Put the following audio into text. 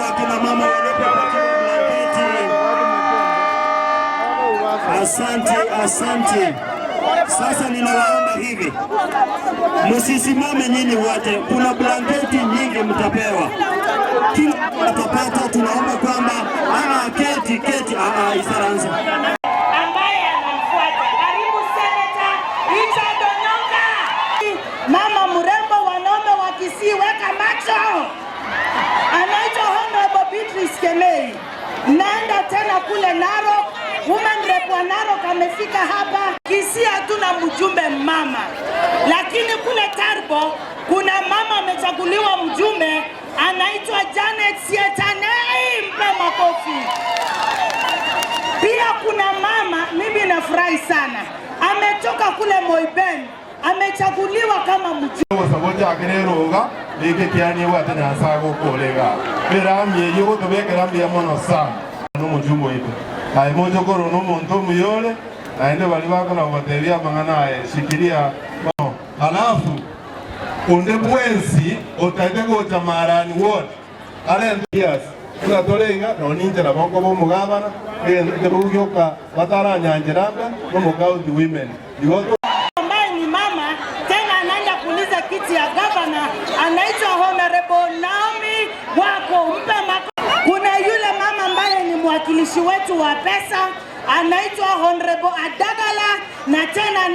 Wakina mama walipopatiwa blanketi. Asante, asante. Sasa ninawaomba hivi, msisimame nyinyi wote, kuna blanketi nyingi mtapewa, kila mtapata. Tunaomba kwamba keti keti, isaranza Ambaye anamfuata. Karibu, Senator Richard Onyonka. Mama mrembo, wanaume wa Kisii, weka macho. Anaitwa Honorable Beatrice Kemei. Naenda tena kule Narok, woman rep wa Narok amefika hapa. Kisii hatuna mjumbe mama, lakini kule Turbo kuna mama amechaguliwa mjumbe, anaitwa Janet Sietanei, mpe makofi. Pia kuna mama, mimi nafurahi sana, ametoka kule Moiben, amechaguliwa kama mjumbe. Gosabochakereroga nike kianie bwate nyasaye gokorega eramie yogotobekera mbuya mono sana nomojumbo oito aye mochokoro nomonto omuyore naende bari bakona gotebia amang'ana aye shikiria. Halafu onde bwensi otaete gocha Marani ward arente yes tunatorenga noninchera bonko bomugabana egento bataranyanchera mbe nomocounty women igo. Ambaye ni mama tena anaenda kuuliza kiti ya gavana, anaitwa Honorable Naomi Wako, mpe mako. Kuna yule mama ambaye ni mwakilishi wetu wa pesa, anaitwa Honorable Adagala na tena